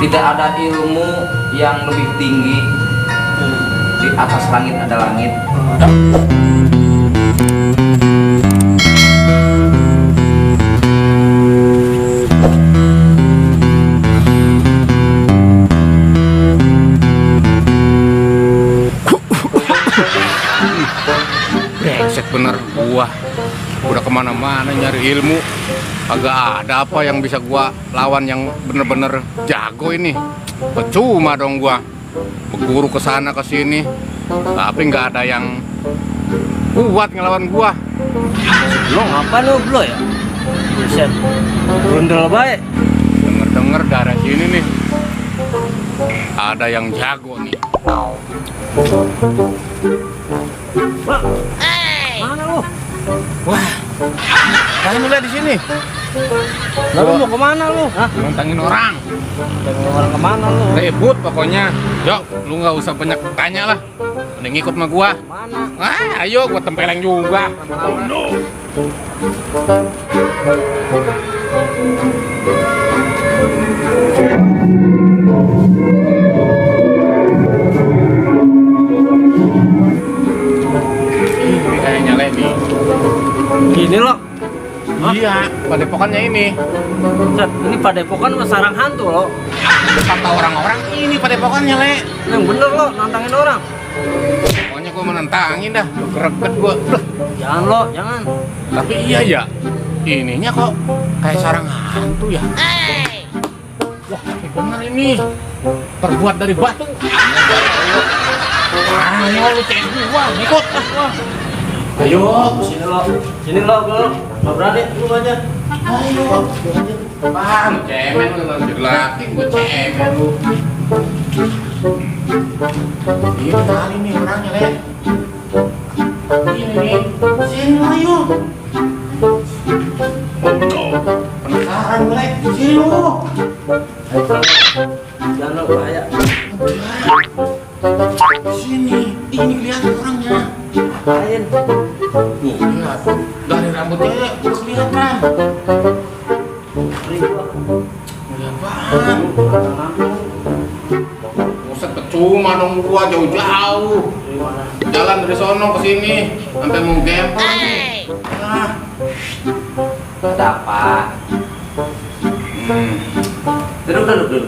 Tidak ada ilmu yang lebih tinggi. Di atas langit ada langit. Brengsek bener gua. Udah kemana-mana nyari ilmu. Agak ada apa yang bisa gua lawan yang bener-bener jago ini. Percuma dong gua. Berguru ke sana ke sini. Tapi nggak ada yang kuat ngelawan gua. Lo ngapa lo blo ya? Buset, grundel baik. Denger-denger dari sini nih ada yang jago nih. Wah, mana lo? Wah, kalian udah di sini. Lalu mau kemana lo? Hah? Nantangin orang. Dari orang kemana lo? Ribut pokoknya. Yuk, lu nggak usah banyak tanya lah. Mending ikut sama gua. Mana? Ayo, gua tempeleng juga. Oh no. Ini kayaknya Lenny. Gini lo. Iya, padepokannya ini. Buset, ini padepokan sama sarang hantu lo. Kata orang-orang ini padepokannya, Le. Yang bener lo, nantangin orang. Pokoknya gua menentangin dah. Lu greget gua. Duh. Jangan lo, jangan. Tapi iya ya. Ininya kok kayak sarang hantu ya. Wah, bener ini. Terbuat dari batu. Ayo lu cek gua, ikut. Wah. Ayo, Sini lo, sini lo, bro. Nggak berani, lu aja. ayo. Paham, cemen lu nanti laki gua cemen lu. Ini kali nih orangnya, Le. Ini nih. Sini ayo. Penasaran, Le. Sini lu. Jangan lo, bahaya. Sini. Ini kelihatan orangnya. Ngapain? Tuh, lihat. Dari rambutnya udah kelihatan. Beri gua. Lihat banget. Buset, percuma dong gua jauh-jauh. Dari mana? Jalan dari sono ke sini sampai mau gempol. Nah. Ada apa? Hmm. Duduk.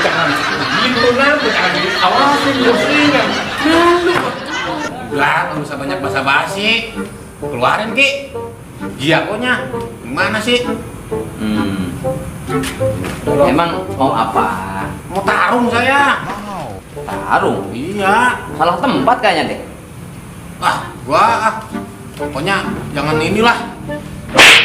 Jangan gitu nanti, jangan awasin bosnya. Udah, nggak usah banyak basa-basi. Keluarin Ki. Giakonya gimana sih? Emang mau apa? Mau tarung saya. Tarung? Iya. Salah tempat kayaknya deh. Pokoknya jangan inilah.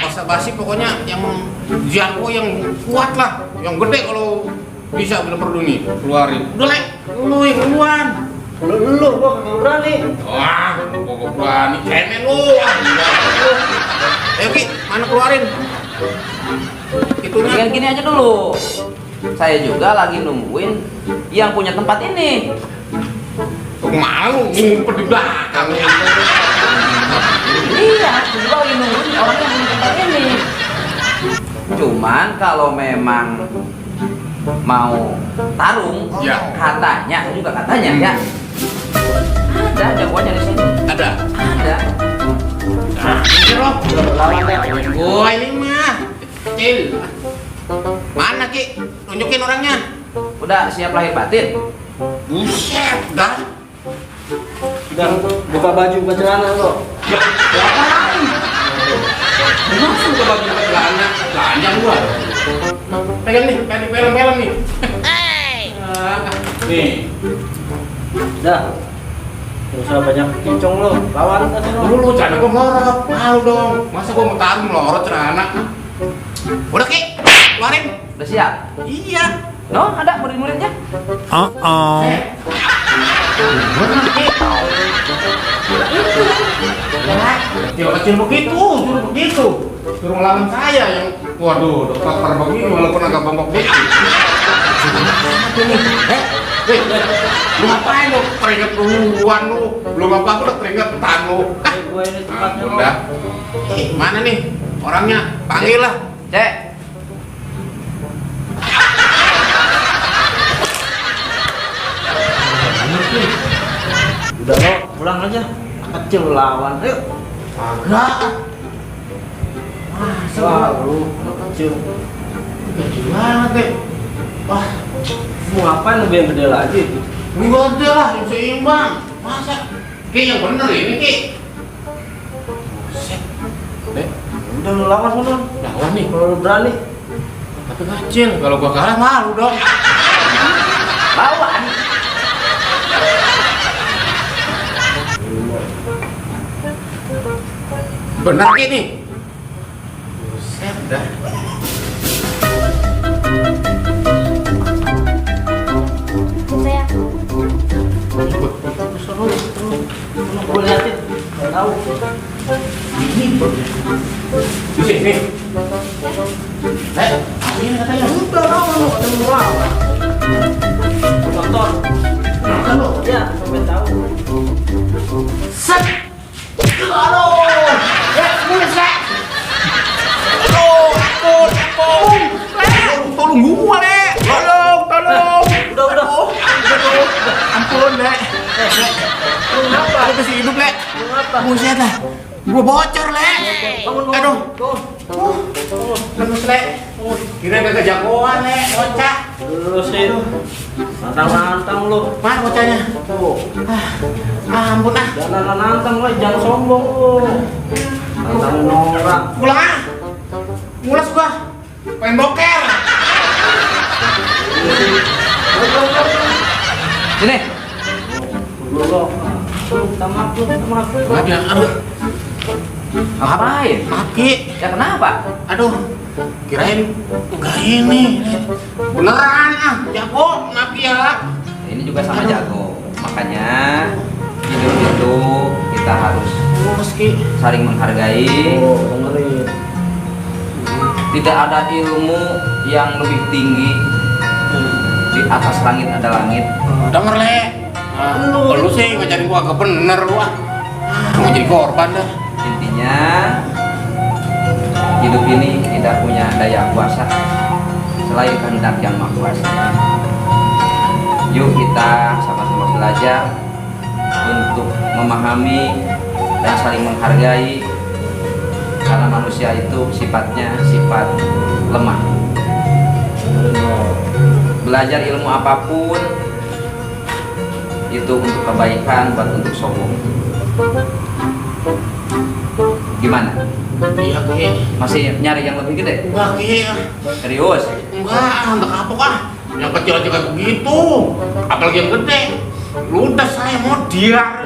Basa-basi pokoknya yang Giako yang kuat lah, yang gede kalau bisa bener-bener nih keluarin. Udah Le, lu yang duluan. Lu, gua kagak berani. Wah, gua berani cemen lu. Ayo Ki, mana keluarin? Itunya. Dengan gini aja dulu. Saya juga lagi nungguin yang punya tempat ini. Malu ngumpet di belakang. Iya, saya juga lagi nungguin orang yang punya tempat ini. Cuman kalau memang mau tarung, Ya. katanya, saya juga katanya ya. Ada jagoannya di sini. Ada. Ada. Nah, ini loh. Lawan deh. Gua ini mah kecil. Mana Ki? Tunjukin orangnya. Udah siap lahir batin? Buset, dah. Dan buka baju celana lo. Ngapain? Langsung ke baju celana, celana gua. Pegang nih, film nih. Nih, Dah. Terus banyak kincong lo. Lawan tadi lo. dulu celana gua melorot, malu dong. Masa gua mau taruh melorot celana? Udah Ki, keluarin. Udah siap? Iya. No, ada murid-muridnya? Kecil begitu, suruh begitu. Suruh ngelawan saya yang, waduh, dokter begini walaupun agak bongkok dikit. Lu ngapain lu? Keringet duluan lu. Belum apa-apa udah keringetan lu. Gua ini tempatnya lo. Udah. Mana nih orangnya? Panggil lah. Cek. Udah lo pulang aja. Kecil lawan. Ayo. Agak. Wah, lu anak kecil. Gimana teh? Wah, Mau ngapain lebih yang gede lagi? enggak ada lah yang seimbang. Masa? Ki yang bener ini Ki. Buset. Udah lu lawan sana. Lawan nih. Kalau lu berani. Tapi kecil, kalau gua kalah malu dong. Lawan. Bener Ki nih. Buset dah. Saya Gue liatin. Gak tahu. Di sini. Ini katanya. Udah lawan lu. Ada lu lawan. Nonton. Kenapa lu? Ya, sampai tahu. Set. Aduh. Ya, mulai set. Aduh, ampun. Tolong gua, Lek. Tolong. Udah. Ampun, Lek. Lu kenapa? Aku masih hidup, Lek. Lu kenapa? Buset dah. Gua bocor, Lek. Bangun. Aduh. Bangun. Lemes, Lek. Kira kagak jagoan, Lek. Bocah. Lu sih. Nantang-nantang lu. Mana bocahnya? Tuh. Ampun ah. Jangan nantang lu, jangan sombong lu. Nantang norak. Pulang ah. Mulas gua. Pengen boker. Sini. Lu. Minta maaf. Lagi aduh. Ngapain? Maki. Ya kenapa? Aduh. Kirain enggak ini. Beneran ah. Jago maki ya. Ini juga sama jago. Makanya hidup itu kita harus Mulus Ki. saling menghargai. Oh, dengerin. Tidak ada ilmu yang lebih tinggi. Di atas langit ada langit. Denger Le. Lu sih ngajarin gua agak bener lu ah. Mau jadi korban dah. Intinya hidup ini tidak punya daya kuasa selain kehendak yang maha kuasa. Yuk kita sama-sama belajar untuk memahami dan saling menghargai, karena manusia itu sifatnya sifat lemah. Belajar ilmu apapun itu untuk kebaikan, bukan untuk sombong. Gimana? Iya Ki. Masih nyari yang lebih gede? Enggak Ki. Serius? Enggak, untuk apa ah? Yang kecil aja kayak begitu. Apalagi yang gede. Ludah saya mau diar.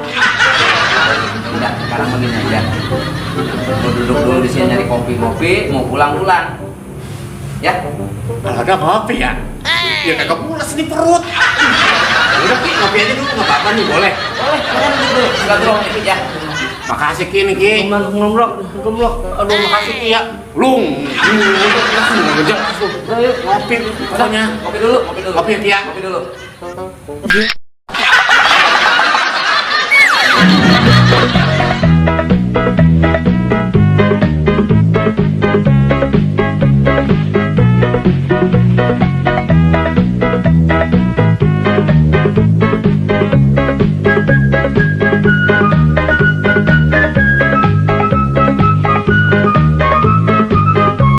Tidak, sekarang begini aja. Mau duduk dulu di sini nyari kopi-kopi, mau pulang-pulang. Ya? Kalau ada kopi ya? Ya kagak pulas di perut. Udah Ki, kopi aja dulu nggak apa-apa nih, boleh. Boleh, duduk dulu. Silaturahmi dikit ya. Makasih Ki nih Ki. Ngemrok. Aduh makasih Ki ya. Lung. Ngejar. Ayo. Kopi pokoknya. Kopi dulu, kopi dulu. Kopi ya Ki ya. Kopi dulu.